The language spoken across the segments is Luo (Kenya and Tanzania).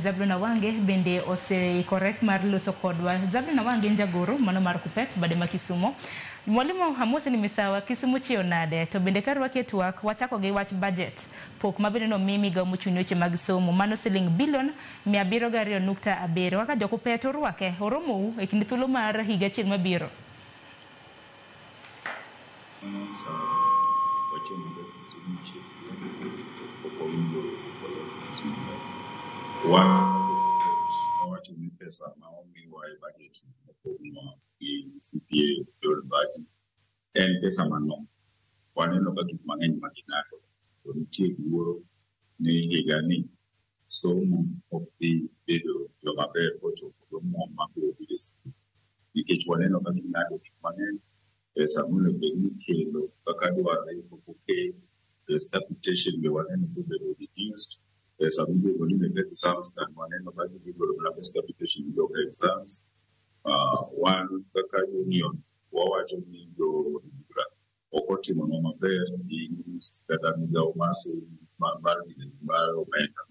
Zablon Awange bende oseikore mar loso kodwa. Zablon Awange en jagoro mano mar Kuppet bade ma Kisumo. Mwalimu Amosi ni misawa Kisumu chiew nade? To bende ka rwaki e twak wachako gi wach budget. Pok ma bende nomi migawo mochung' ne weche mag somo mano siling bilion 702.7. Kaka jo Kuppet urwake oromou e kind thuolo mar higa achiel mabiro. Wan wawacho ni pesa ma omiwa e budget mopognwa gi CPA John Mbadi en pesa manok. Waneno ka gik mang'eny ma ging'ado to nitie luoro ni higani somo ok dhi bedo joma ber kochopo gi omuom mabiro biro e skul. Nikech waneno ka ging'ado gik mang'eny, pesa monego bed ni ikelo kaka dwarre pok okel, pes capitation be waneno kobedo reduced, pesa miluongo ni mek exams kan waneno ka gidhi golo mana pes capitation gidok e exams. Wan kaka union wawacho ni jood bura ok otimonwa maber gi kata migawo mar somo mar mar omenda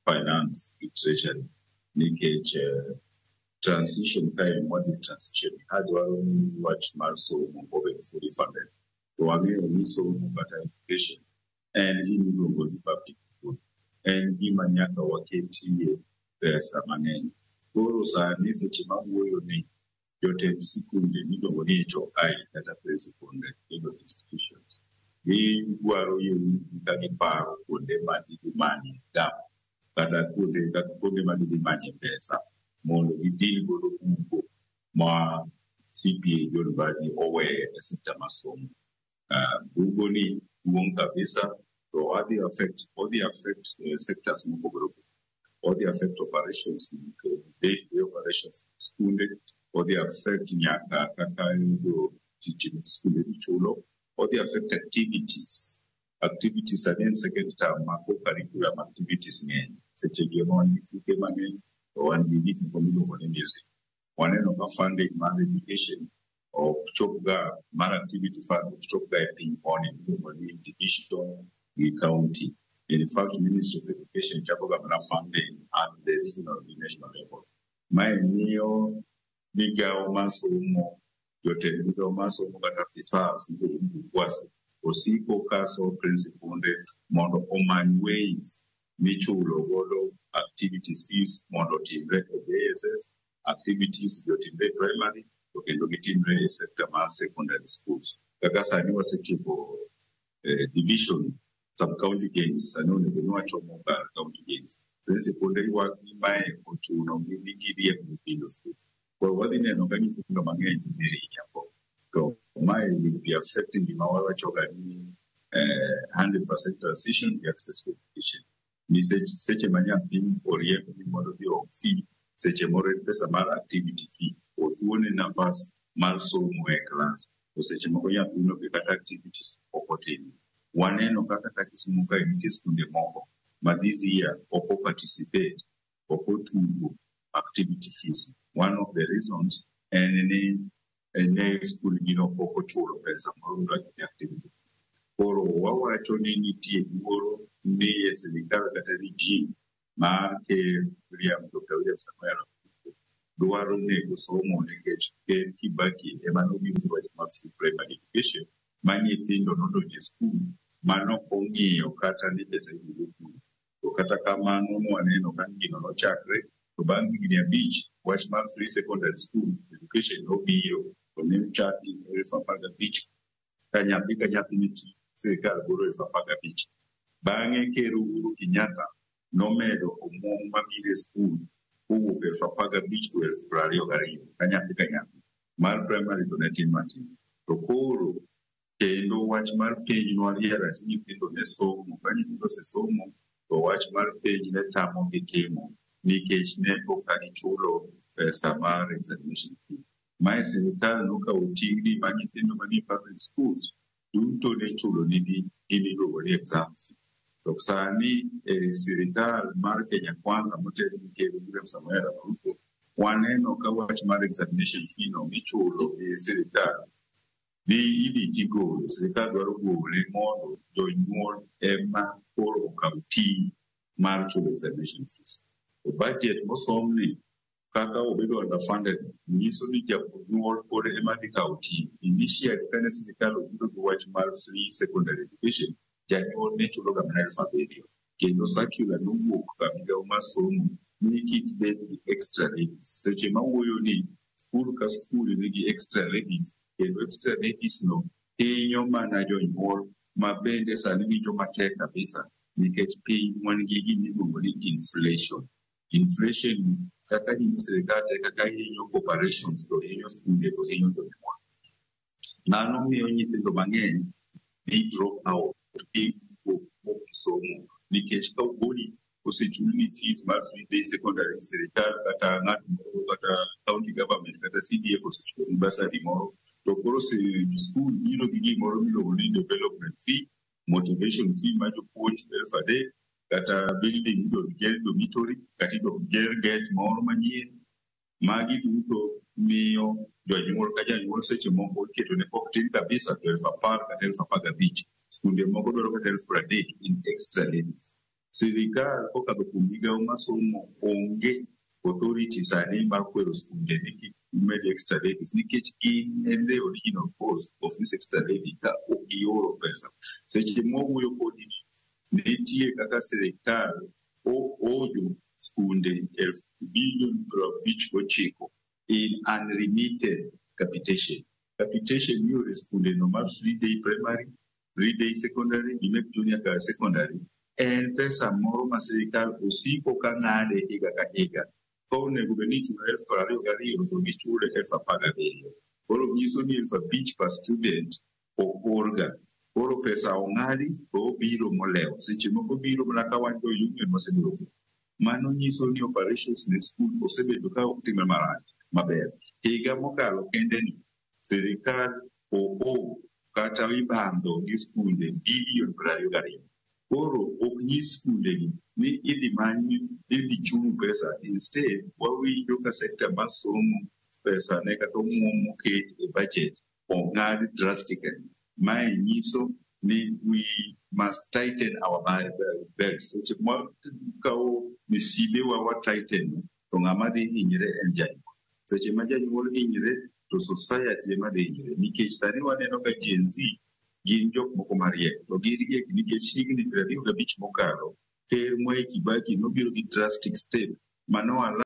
finance gi treasury nikech transition kae mwadhi transition ka dwaro ni wach mar somo obed fully funded to wang'eyo ni somo kata education en gima iluongo ni public good, en gima nyaka waketie pesa mang'eny. Koro sani seche mawuoyo ni jotend sikunde miluongo ni HOI kata principal head of institutions gidwaro yie ka giparo kuonde ma gidhi manye gap kata kuonde kata kuonde ma gidhi manye pesa mondo gidil godo bugo ma CPA John Mbadi oweyo e sekta mar somo. Bugo ni duong' kabisa to odhi affect odhi affect sectors mopogore opogore. Odhi affect operations day to day operations skunde, odhi affect nyaka kaka jotich mag skunde michulo, odhi affect activities. Activities sani en second term ma co-curriculum activities ng'eny. Seche gi ema wan gi tuke mang'eny to wan gi gik moko miluongo ni music. Waneno ka funding mar education ok chop ga mar activity fund ok chop ga e piny koni miluongo ni division gi county. In fact, Ministry of Education chako ga mana funding at the regional gi national level. Mae miyo migawo mar somo, jotend migawo mar somo kata afisas miluongo ni UKWASI osiko kaso principunde mondo omany ways michulo godo activities fees mondo otimre e JSS, activities be otimre e primary to kendo gitimre e sector mar secondary schools. Kaka sani wasetieko division sub county games, sani onego ni wachomo kar county games. Principunde ywak ni mae ochuno gi ni giriemb nyithindo schools. Koro wadhi neno ka nyithindo mang'eny dhi riembo. To mae will be affecting gima wawachoga ni 100% transition gi access to education. Nikech seche ma nyathi oriemb ni mondo odhi oom fee, seche moro en pesa mar activity fee, otuone nafas mar somo e klas. To seche moko nyathino be kata activities ok otimo. Waneno kaka kata Kisumu kae nitie skunde moko ma this year ok o participate, ok otugo activity fees. One of the reasons en ni ne skul gino pok ochulo pesa moro midwaro ni activity fee. Koro wawacho ni nitie luoro ni e sirikal kata regime mar Ker William Dr. William Samoei Arap Ruto dwaro nego somo nikech Ker Kibaki ema nobiro gi wach mar free primary education ma nyithindo nodonjo e skul manok ong'iyo kata ni pesa iduogo kuno. To kata kamano nwaneno ka gino nochakre to bang' higni abich wach mar free secondary school education nobiro to ne ochaki 15,000 ka nyathi ka nyathi ne sirikal golo 15,000. Bang'e Ker Uhuru Kenyatta nomedo omuom mabiro e skul kowuok 15,000 to 22,000 ka nyathi ka nyathi. Mar primary to ne tin matin. To koro kendo wach mar penj nwa realize ni nyithindo ne somo. Ka nyithindo osesomo to wach mar penj ne tamogi timo nikech ne pok gichulo pesa mar examination fee. Mae sirikal nokawo ting'ni ma nyithindo manie public schools duto ne chulo nigi gima iluongo ni exam fees. To sani e sirikal mar Kenya Kwanza motel gi Ker William Samoei Arap Ruto, waneno ka wach mar examination fee no michulo gi sirikal dhi idhi tigolo. Sirikal dwaro gole mondo jonyuol ema koro okaw ting' mar chulo examination fees. To budget mosomni kaka obedo underfunded nyiso ni janyuol pod ema dhi kawo ting'. Initially kane sirikal obiro gi wach mar free secondary education, janyuol ne chulo ga mana 7,000. Kendo circular nowuok ka migawo mar somo ni kik bed gi extra levies. Seche mawuoyo ni skul ka skul nigi extra levies, kendo extra levies no hinyo mana jonyuol ma bende sani winjo matek kabisa nikech piny wan gi gimiluongo ni inflation. Inflation kaka hinyo sirikal te kaka hinyo corporations to hinyo skunde to hinyo jonyuol. Mano miyo nyithindo mang'eny dhi drop out dhi wuok mok gisomo nikech ka ogoli osechulni fees mar free day secondary sirikal kata ng'at moro kata county government kata CDF osechuloni bursary moro to koro skul biro gi gimoro miluongo ni development fee, motivation fee mar jopuonj 3,000 kata building idwa ger dormitory kata idwa ger gate moro manyien. Magi duto miyo janyuol ka janyuol seche moko iketo ne pok tin kabisa to 10,000 kata 15,000. Skunde moko dwaro kata 30,000 in extra levies. Sirikal kokadho kuom migawo mar somo onge authority sani mar kwero skunde ni kik umed extra levies nikech gin en the original cause of this extra levy ka ok gioro pesa. Seche mwawuoyo kodi ni nitie kaka sirikal oojo skunde bilion 59 in unremitted capitation. Capitation mioro e skunde no mar free day primary, free day secondary, gi mek junior ka secondary en pesa moro ma sirikal osiko ka ng'ade higa ka higa. Ka onego bed ni ichulo 22,000 to gichule 17,000. Koro nyiso ni 5,000 per student oorga. Koro pesa ong'adi to obiro molewo. Seche moko biro mana ka wan jo union mosebedo. Mano nyiso ni operations ne skul osebedo ka ok timre marach maber. Higa mokalo kende ni sirikal oo kata ibandho gi skunde bilion 22. Koro ok nyis skunde gi ni idhi many idhi chul pesa. Instead wawinjo ka sector mar somo pesa ne kata omuom moket e budget ong'ad drastically. Mae nyiso ni we must tighten our belt. Seche mwakawo misibewa wa tighten to ng'ama dhi hinyre en janyuol. Seche ma janyuol hinyre to society ema dhi hinyre nikech sani waneno ka Gen Z gin jok moko mariek to giriek nikech higni 25 mokalo ker Mwai Kibaki nobiro gi drastic step mano